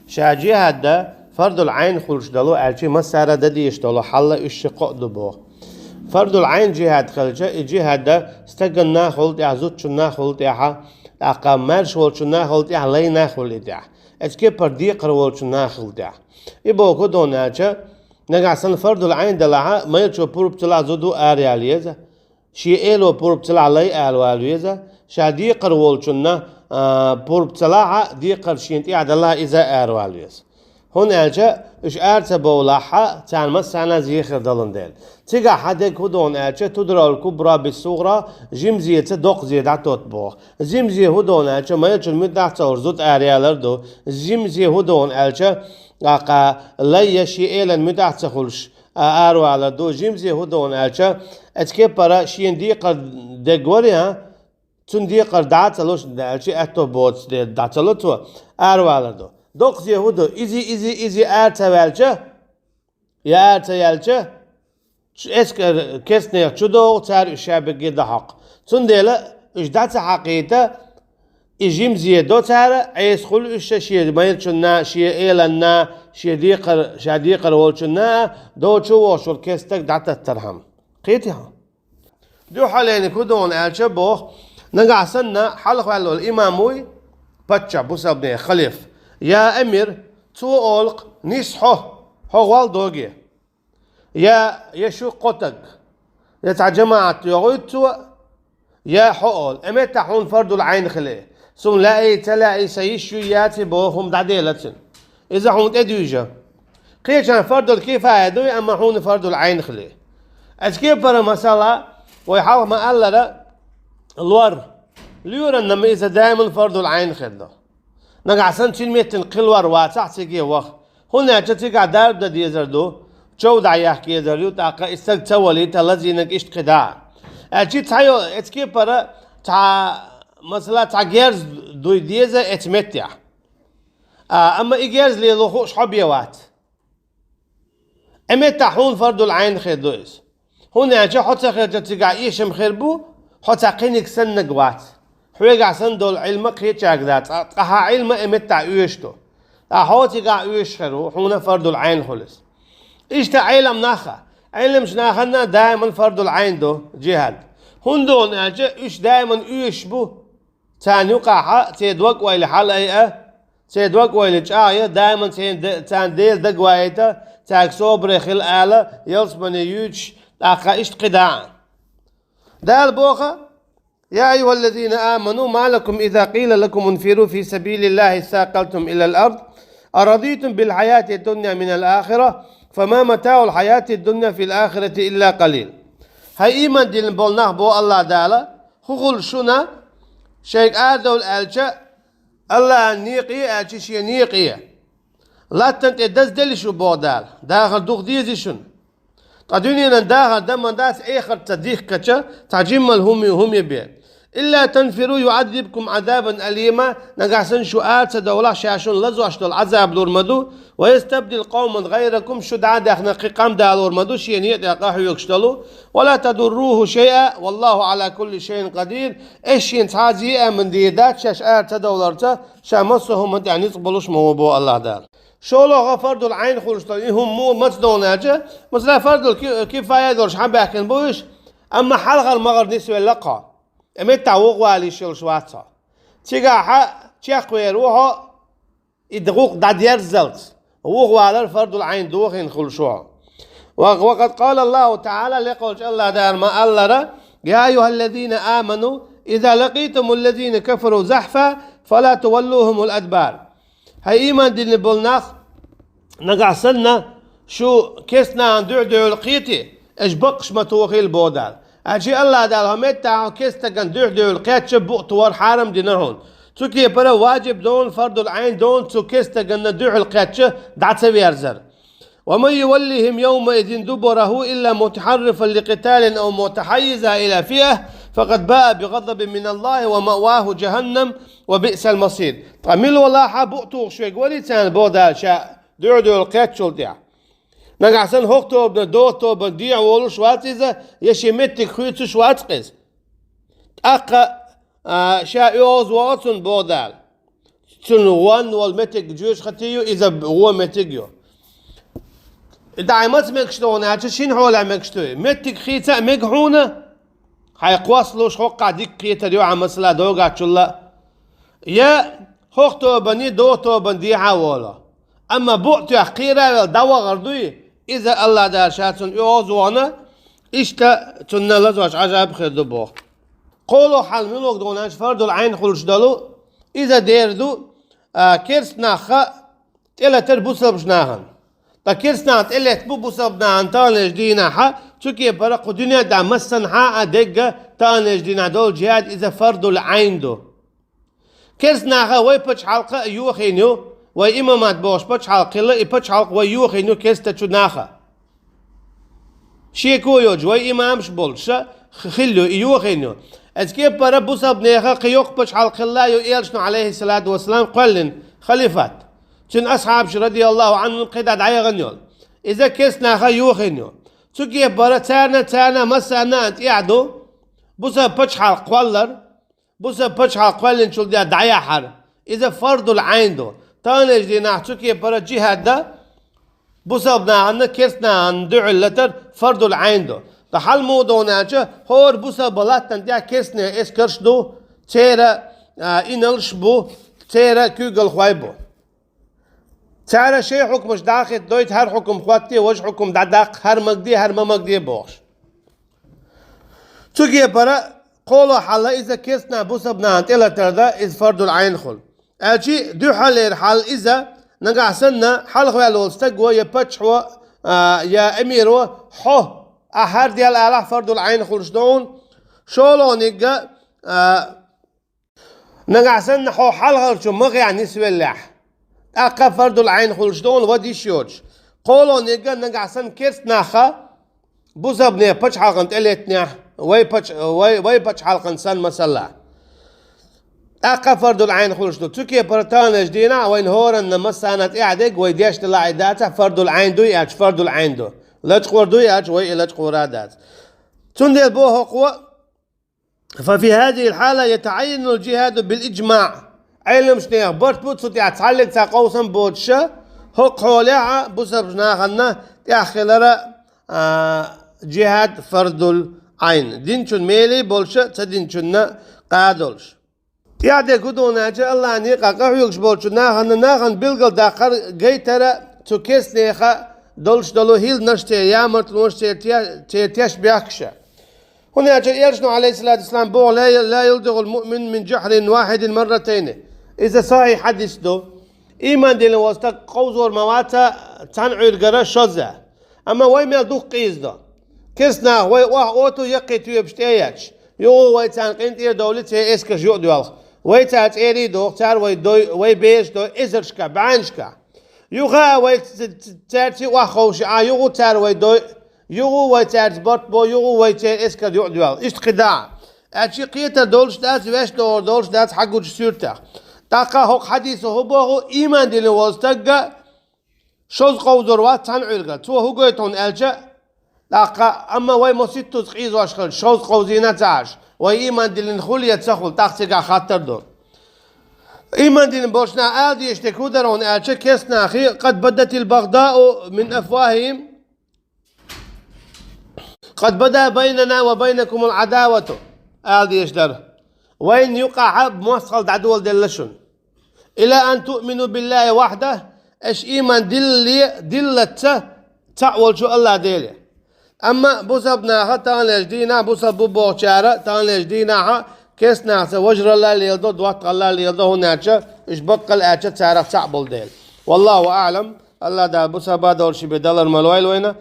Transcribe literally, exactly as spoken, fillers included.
Ша джихад да фардул Ӏайн хуьлуш долу аьлча, массара а дан дезаш долу хьал уьш ши кхоъ ду боху. Фардул Ӏайн джихад хилча, и джихад да стаганна а хуьлу тӀехь, зудчунна а хуьлу тӀехь, тӀаккха маьрша волчунна а хуьлу тӀехь, лайна а хуьлу и тӀехь. Эцу кепара декхар волчунна а хуьлу тӀехь. И боху хӀун ду аьлча, нагахь санна фардул Ӏайн делахь, майрачо пурба ца лахь зуда араяла еза. Шен эло пурба ца лахь лай аравала веза, ша декхар волчунна, а, пурба ца лахь, декхар шена тӀехь далахь иза аравала веза. ХӀунда аьлча уьш ара ца бовлахь, царна массарна а зе хир долун дела. Цигахь хьан дерг хӀун ду аьлча, тудрал кубра бис сугӀра, жимзеца доккхазе дӀатотту боху. Жимзе хӀун ду аьлча, майрачун муьтӀахь ца хуьлуш зуда араялар ду. Жимзе хӀун ду аьлча, тӀаккха лай я шен элан муьтӀахь ца хуьлуш, а, аравалар ду. Жимзе хӀун ду аьлча, эцу кепара шена декхар дерг вара, а? Цунна декхар дӀа а ца луш, аьлча аьтто боцу де дӀа ца ло цо, аравалар ду. Доккхазе хӀун ду? Изи, изи, изи ара ца ваьлча, я ара ца яьлча, эскар кестнех чу догӀу, цара уьш ша бегге дӀахьокху. Цундела уьш дӀа ца хьакхийта, и жимзе до цара, Ӏеса хуьлу уьш шен майрачунна, шен эланна, шен декхар, ша декхар волчунна а, дочу а вохуш волу кестаг дӀататтархьама. Кхетий хьо? Дуьххьалдерг хӀун ду аьлча боху, нагахь санна хьалхаваьлла волу имам вуй, паччахь, бусалбанийн халифа, я амир, цо олу-кх: «Нис хьо, хьо гӀол доге». Я, я шу кхо стаг, я цхьа жамаӀат йогӀуьйту цо, я хьо олу. И меттахь хьуна фардул Ӏайн хили. Суна лаьий, ца лаьий, сан йиш юй, яций боху хӀума дӀадела цуьнан. Иза хьуна тӀедуьйжу. Кхечарна фардул кифая дуй, амма хьуна фардул Ӏайн хили. Эцу кепара, масала, вай хьалха ма-аллара, лор. Лоьранна ма иза даиман фардул Ӏайн хир ду. Нагахь санна цуьнан меттана кхин лор вацахь, цига ваха. ХӀунда аьлча цигахь дарба дан дезар ду, чов дӀаяхка езар ю, тӀаккха и стаг ца валийта, лазийнарг иштта кхидӀа. Аьлча цхьа йо-, эцу кепара цхьа, масала, цхьа герз дуй деза эцу меттехь. А, амма и герз лело хууш хьо бен вац. И меттахь хьуна фардул Ӏайн хир ду иза. ХӀунда аьлча хьо ца хилча цигахь эшам хир бу, хьо цхьа кхиниг саннаг вац. Хьоьгахь санна долу Ӏилма кхечаьрга дац, ткъа хьан Ӏилма и меттахь оьшуш ду. Ткъа хьо цигахь оьшуш хир ву, хьуна фардул Ӏайн хуьлу иза. Иштта Ӏелам нах а, Ӏеламчу нахана а даиман фардул Ӏайн ду джихад. ХӀунда аьлча уьш даиман оьшуш бу. Царна юкъахь церан дог-ойла хьалаайа, церан дог-ойла чӀагӀъян, даиман церан де-, царна Дела дагаваийта, цаьрга собаре хила ала, ялсамане юьйцуш, тӀаккха иштта кхидӀа а. Дала боху: «يا أيها الذين آمنوا ما لكم إذا قيل لكم انفروا في سبيل الله اثاقلتم إلى الأرض أرضيتم بالحياة الدنيا من الآخرة فما متاع الحياة الدنيا في الآخرة إلا قليل». ХӀай ийман диллина болу нах, боху АллахӀ Дала, хӀун хуьлу шуна, шайга арадовла аьлча, АллахӀан некъе аьлча шен некъе? Латтана тӀе дазделла шу, боху Дала, дахар духа деза шуна. Ткъа дуьненан дахар дан ма дац, эхарт ца дихкача, цхьа жиммал хӀума, хӀума бен. «إلا تنفروا يعذبكم عذابا أليما», нагахь санна шу ара ца довлахь, ша шуна лазош долу Ӏазаб лур ма ду, «ويستبدل قوما غيركم», шу дӀа а даьхна, кхин къам далор ма ду, шен некъа тӀе къахьоьгуш долу, «ولا تضروه شيئا والله على كل شيء قدير», аш шена цхьа а зе а ма дийр дац, шаьш ара ца довларца, ша массо а хӀуманна тӀехь ницкъ болуш ма ву, боху АллахӀ Дала. ШолгӀа фардул Ӏайн хуьлуш долу и хӀума муха маца ду аьлча, масала, фардул ки-, кифая долуш хьан баьхкина бу уьш, амма хьалхара магӀар нисвелла кхо. И меттахь вухавала йиш йолуш вац хьо. Цигахь чекхвер ву хьо, и гӀуллакх дӀадерззалц. Вухавалар фардул Ӏайн дохийна хуьлуш ву хьо. Ва-, وقد قال الله تعالى, лекхолчу АллахӀ Дала ма-аллара: «يا أيها الذين آمنوا إذا لقيتم الذين كفروا زحفا فلا تولوهم الأدبار». ХӀай ийман диллина болу нах, нагахь санна шу кестнахана дуьхьа-дуьхьал кхетий, аш баккхаш ма тохийла, боху Дала. Аьлча АллахӀ Дала хӀокху меттехь кестагана дуьхьа-дуьхьал кхетча букъ тохар хьарам дина хьуна. Цу кепара ваджиб ду хьуна, фардул Ӏайн ду хьуна цу кестагана дуьхьал кхетча дӀа ца верзар. «ومن يولهم يومئذ دبره إلا متحرفا لقتال أو متحيزا إلى فئة فقد باء بغضب من الله ومأواه جهنم وبئس المصير». Ткъа мила валахь а, букъ тухуш верг валий царна, боху Дала, ша дуьхьа-дуьхьал кхеттачул тӀаьхьа. Нагахь санна хӀокху тобанан, доху тобанан дехьа волуш вац иза, я шен меттиг хуьйцуш вац-кх иза. ТӀаккха, а, ша оьгӀаз вогӀу цунна, боху Дала. цун гӀон волу меттиг жоьжахати ю, иза гӀо меттиг ю. И дӀа маца мегаш ду хьуна аьлча, шина хьолехь мегаш ду и. Меттиг хийца а мега хьуна, хьайн кхоссалуш хӀокхахь дика кхетар ю хьан масала догӀачул а. Я хӀокху тобанний, доху тобанна дехьа а волу. Амма буъ тоьхна кхера а велла дӀавахар дуй, иза АллахӀ Дала ша цунна оьгӀазвахана, иштта цунна лазош Ӏажаб хир ду боху. КхоалгӀа хьал муьлха ду хьуна аьлча, фардул Ӏайн хуьлуш долу, иза дер ду, а, керста нахах тӀелатар бусалба нахана. Ткъа керста нахана тӀелетта бу бусалба нахана таханлерчу дийнахь, цу кепара кху дуьнен тӀехь массанхьа а дегга таханлерчу дийнахь долу джихӀад иза фардул Ӏайн ду. Керста наха вай пачхьалкх а йохийна ю, вай имамат бохуш пачхьалкх хилла, и пачхьалкх вай йохийна ю керстачу наха. Шеко йоцуш, вай имамаш болуш а х-, хилла ю, и йохийна ю. Оцу кепара бусалба нехан кхин йоккха пачхьалкх хилла ю, элчано, Ӏалайхиссалату вассалам, кхоьллина халифат. Цуьнан асхьабаш, радияллаху Ӏанхум, кхидӀа дӀаяхана йолу. Иза керста наха йохийна ю. Цу кепара царна, царна массарна а тӀехь ду, бусалба пачхьалкх кхоллар, бусалба пачхьалкх кхоьллинчул тӀаьхьа дӀаяхьар. Иза фардул Ӏайн ду. Таханлерчу дийнахь цу кепара джихӀад дан бусалба нахана керста нахана дуьхьал латар фардул Ӏайн ду. Ткъа хьал муха ду хьуна аьлча, хӀора бусалба латтана тӀехь керста нехан эскарш ду, церан, а, инарлаш бу, церан куьйгалхой бу. Цара шайн хьукмаш дӀахӀиттадойту, хӀара хьукм хӀотте, важа хьукм дӀадаккха, хӀара магде, хӀара ма магде бохуш. Цу кепара кхоалгӀа хьал иза керста нахана бусалба нахана тӀелатар дан, иза фардул Ӏайн хуьлу. Аьлча дуьххьарлера хьал иза, нагахь санна хьалхаваьлла волу стаг ву я паччахьо, а, я эмиро, хьо, ахь хӀара дел алахь, фардул Ӏайн хуьлуш ду хьуна, шолгӀаниг а, а, нагахь санна хьо хьалхарчу магӀехь нисвеллехь, тӀаккха фардул Ӏайн хуьлуш ду хьуна вада йиш йоцуш. КхоалгӀаниг а нагахь санна керста наха бусалба нехан пачхьалкхана тӀелеттинехь, вай пач-, вай, вай пачхьалкхана санна масала. ТӀаккха фардул Ӏайн хуьлуш ду. Цу кепара таханлерчу дийнахь вайна хӀоранна массарна тӀехь дерг вай деш делахь а дацахь, фардул Ӏайн дуй аьлча, фардул Ӏайн ду. Лачкъор дуй аьлча, вай и лачкъора а дац. Цундела боху хӀокхо, ففي هذه الحالة يتعين الجهاد بالإجماع. Ӏеламчу нехан барт бу цу тӀехь цхьаллиг цхьа къовсам боцуша, хӀокху хьолехь а бусалба нахана тӀехь хилара, а, джихӀад фардул Ӏайн. Динчун мелий болуша, ца динчунна къа долуш. ТӀаьхьа дерг хӀун ду хьуна аьлча, АллахӀан некъа къахьоьгуш болчу нахана, нахана билгалдаккхар гайтара цу керста нехан долуш долу хӀилланаш, церан ямартлонаш, церан те-, церан тешнабехкаш. ХӀунда аьлча элчано, Ӏалайхиссалату вассалам, боху: «لا، لا يلدغ المؤمن من جحر واحد مرتين». Иза сахьихь хьадис ду. Ийман диллина волу стаг къовзор ма вац цхьана Ӏуьйргара шозза. Амма вай мел дукха къийса ду. Керста наха вай охьа оту яккхий тоьпаш тӀе а етташ. Юха вай царна къинтӀера довлий, церан эскарш юкъа доьлху. Вай цара цӀерий доху, цара вай дой, вай бераш дой эзаршка, бӀеннашка. Юха а вай ц-, ц-, цаьрца охьа ховша а, юха цара вай дой, юха вай цаьрца барт бо, юха вай церан эскар юкъа доьлху. Иштта кхидӀа а. Аьлча кхетар долуш дац, ваьш догӀур долуш дац хьагучу суьртах. ТӀаккха хӀокху хьадисо хӀун боху, ийман диллина волу стагга шозза къовзор вац цхьана Ӏуьйргара. Цо хӀун гойту хьуна аьлча, тӀаккха, амма вай масийттаза къийсош хилча, шозза къовзийна ца Ӏаш, вай ийман диллина хуьлу я ца хуьлу, тӀаккха цигахь хаттар ду. Ийман диллина болчу наха ала дезаш дерг хӀун дара хьуна аьлча, керста нахе: «قد بدت البغضاء من أفواههم». «قد بدا بيننا وبينكم العداوة», ала дезаш дара. Вайна юкъахь мостагӀалла дӀадоладелла шуна. «إلا أن تؤمنوا بالله وحده», аша ийман диллале, диллалц цхьаъ волчу АллахӀ Деле. Амма бусалба наха таханлерчу дийнахь, бусалба бу бохучара таханлерчу дийнахь керста нахаца важаралла леладо, доттагӀалла леладо, хӀунда аьлча уьш баккъал аьлча царах цхьаъ болу дела. Валлаху аӀлам, АллахӀ Дала бусалба долуш бен далар ма лойла вайна.